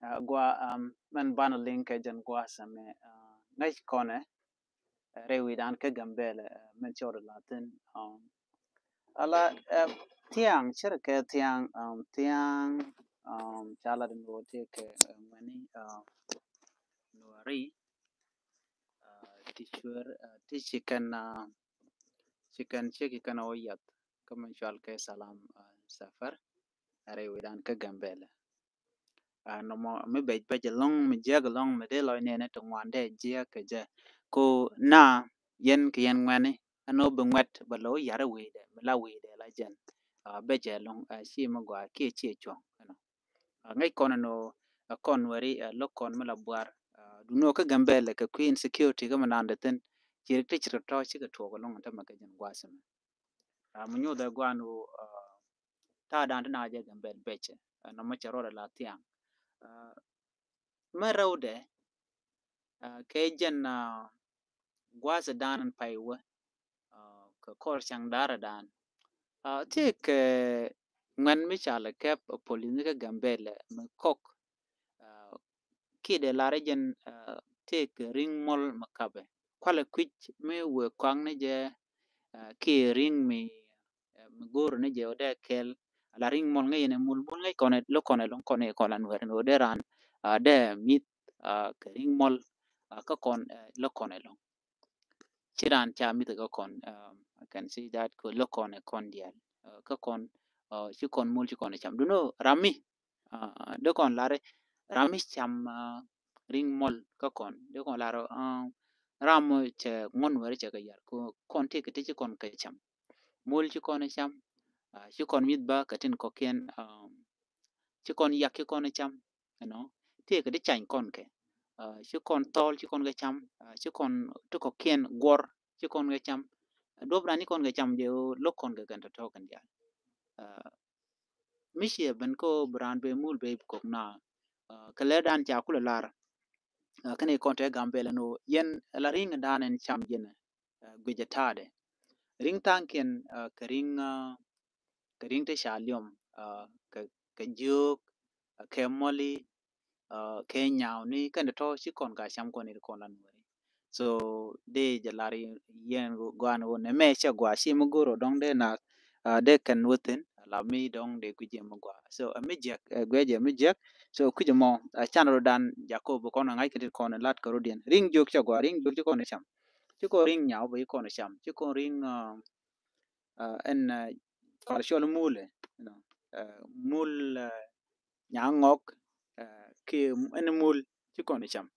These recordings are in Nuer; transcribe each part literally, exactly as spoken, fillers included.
Ɛ, gua, um, mɛn banɛ liŋ kɛ jɛn gua̱a̱th ɛmɛ, ɛ, ŋäc kɔnɛ, ɛ, rɛy wi̱dan kä Gambɛlɛ, ɛ, mɛn cɔɔd lathin. Um, ala, ɛ, thiaŋ, cir kɛ thiaŋ, um, thiaŋ, um, ca lat in wä ti kɛ, ɛ, ŋuɛni, um, Nuɔri, ɛ, ti cuer, ɛ, ti ci kɛn, ɛ, ci kɛn, ci kɛn wä yath kä mɛn cual kɛ Salam, ɛ, Safar, ɛ, rɛy wi̱dan kä Gambɛlɛ. Ɛ, nɔmɔ mi bɛc bɛc ɛlɔ̱ŋ, mi jiäk ɛlɔ̱ŋ, mi dee lɔc nɛɛni ti ŋuan dee jiäk kɛ jɛ. Ko na yɛn kɛ yɛn ŋuɛni ɛn ɣöö bi ŋuɛt bɛ lo̱w yar i̱ wi̱i̱dɛ, mi la wi̱i̱dɛ la jɛn. Ɛ, bɛc ɛlɔ̱ŋ, ɛ, ci mi gɔaa kiɛ ci cuɔ̱ŋ, you know. Ɛ, ŋäc kɔn ɛn ɣöö, ɛ, kɔn weri, ɛ, lo̱k kɔn mi la buar. Ɛ, duŋni ɣöö kä Gambɛlɛ kɛ kui̱ insecurity kä mi nandɛ thi̱n. Ci rik ti ci rik tɔ̱ cikɛ tuɔɔk ɛlɔ̱ŋ ɛn tämɛ kɛ jɛn gua̱a̱th ɛmɛ. Ɛ, mi nyuuth ɛ gua̱a̱n ɣöö, ɛ, ta̱a̱dan ti na jɛ Gambɛl bɛcɛ, ɛ, nɔmɔ cɛ ruɔdɛ la thiaŋ. Ɛ, mɛ rɛwdɛ, ɛ, kɛ jɛn, ɛ, gua̱a̱thdan in pay wä, ɛ, kɛ kɔr cäŋ da̱rädan. Ɛ, tëëkɛ ŋuɛn mi ca lɛ kɛp ɛ polis ni kä Gambɛlɛ mi kɔk, ɛ, kiɛ dee lar jɛn, ɛ, tëëkɛ ri̱ŋ muɔl mi kapɛ. Kualɛ kui̱c mi wëë kɔaŋ ni jɛ, ɛ, kiɛ ri̱ŋ mi, ɛ, mi go̱o̱r ni jɛ wä dee kɛl. Ala ri̱ŋ muɔl ŋäc yɛn ɛ mul, mul ŋäc kɔn ɛ lo̱k kɔn ɛ lo̱ŋ kɔn ɛ kɔn la Nuɛr ni wä dee raan, ɛ, dee mi̱th, ɛ, kɛ ri̱ŋ muɔl, ɛ, kä kɔn, ɛ, lo̱k kɔn ɛ lo̱ŋ. Ci raan ca mi̱th kä kɔn, um, I can see that kɛ lo̱k kɔn ɛ kɔn diaal. Ɛ, kä kɔn, ɛ, ci kɔn mul ci kɔn ɛ cam. Duŋni ɣöö ram mi, ɛ, dee kɔn lar i̱ ram mi cam, ɛ, ri̱ŋ muɔl kä kɔn. Dee kɔn lar i̱, ɛ, ram mi cɛ ŋuɔ̱n weri cɛ kɛ yar kɛ kɔn tëëkɛ ti ci kɔn kɛ cam. Mul ci kɔn ɛ cam, ɛ, ci kɔn mi̱th bä kɛ tin kɔ̱kiɛn, ɛ, ci kɔn yak ci kɔn ɛ cam. You know, tëëkɛ ti cany kɔn kɛ. Ɛ, ci kɔn thɔɔl ci kɔn kɛ cam, ɛ, ci kɔn ti kɔ̱kiɛn guɔ̱r ci kɔn kɛ cam. Duɔ̱p ran ci kɔn kɛ cam jɛ ɣöö lo̱k kɔn kɛ kɛn tɔ̱tɔ̱ kɛn diaal. Ɛ, mi ciɛ ben kä ɣöö bi raan bɛ mul bɛ kɔk na, ɛ, kɛ lɛrdan ca kulɛ lar. Ɛ, kɛn i̱ kɔn te Gambɛlɛ ni ɣöö yɛn la ri̱ŋdan ɛn cam jɛn ɛ, ɛ, guicɛ ta̱a̱dɛ. Ri̱ŋ tha̱a̱ŋkiɛn, ɛ, kɛ ri̱ŋ, ɛ, kɛ ri̱ŋ ti ca liɔm, ɛ, kɛ, kɛ jiök, ɛ, kɛ muɔli, ɛ, kɛ nyaawni, kɛn tɔ̱ ci kɔn ka cam kɔn i̱ kɔn la Nuɛri. So dee jɛ lar yɛn gɔaa ni ɣöö nɛmɛ cɛ gɔaa ci mi go̱o̱r ɔ dɔ̱ŋ dee naath, ɛ, dee kɛn wä thi̱n, la mi dɔ̱ŋ dee guic jɛ mi gɔaa. So ɛ mi jiäk, ɛ, guic jɛ mi jiäk. So kui̱c ɛmɔ, ɛ, can rɔ̱dan Jacob kɔn ɛ ŋa̱c kɛ ti kɔn ɛ lat kɛ rɔ̱diɛn. Ri̱ŋ jiök cɛ gɔaa, ri̱ŋ jiök ci kɔn ɛ cam. Ci kɔn ri̱ŋ nyaw bä ci kɔn ɛ cam. Ci kɔn ri̱ŋ, ɛ, ɛ, ɛn, ɛ, kɔr cɔl mulɛ, you know, ɛ, mul, ɛ, nyaŋ ŋɔk, ɛ, kiɛ ɛn mul ci kɔn ɛ cam.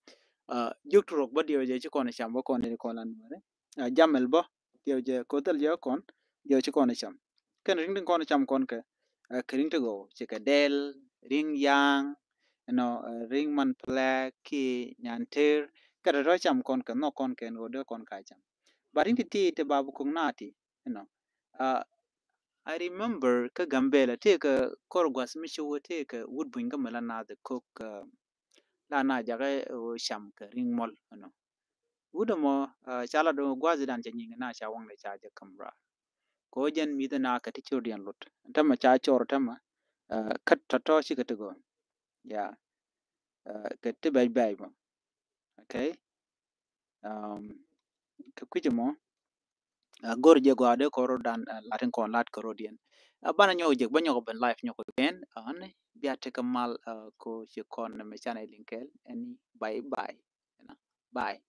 Ɛ, jiök turok bä diɛw jɛ ci kɔn ɛ cam bä kɔn ni kɔn la Nuɛri. Ɛ, jamɛl bä diɛw jɛ kothɛl jɛ kɔn diɛw ci kɔn ɛ cam. Kɛn ri̱ŋ ti kɔn ɛ cam kɔn kɛ, ɛ, kɛ ri̱ŋ ti gɔw ci kɛ dɛl, ri̱ŋ yaŋ, you know, ɛ, ri̱ŋ man plɛk kiɛ nyan ter. Kɛ tɔ̱tɔ̱ cam kɔn kɛ nhɔk kɔn kɛ ɛn ɣöö dee kɔn ka cam. Ba ri̱ŋ ti ti ti ba bi ko̱ŋ na ti, you know. Ɛ, I remember kä Gambɛlɛ tëëkɛ kɔr gua̱th mi ci wä tëëkɛ wut buny kä mi la naath ɛ ko̱k, ɛ, la na jakä ɣöö cam kɛ ri̱ŋ muɔl, you know. Wut ɛmɔ, ɛ, ca la do̱ŋ gua̱a̱th i̱dan cɛ nyiŋ na ca waŋdɛ ca jɛ käm raar. Kɛ ɣöö jɛn mi̱th ɛ na kɛ ti cor diɛn lot. Tämɛ ca cor tämɛ, ɛ, kä tɔ̱tɔ̱ cikɛ ti gɔ̱. Ya. Ɛ, kɛ ti bɛc bɛc bä. Okay. Um, kɛ kui̱c ɛmɔ, ɛ, go̱r jɛ gɔaa dee kɔr dan, ɛ, latin kɔn lat kɛ rɔ̱diɛn. Ɛ, banɛ nyɔk jek bä nyɔk ben live nyɔk ben, ɛ, ni bia tekɛ mal, ɛ, ko ci kɔn mɛ canɛ liŋ kɛl, ɛn bye bye. Bye.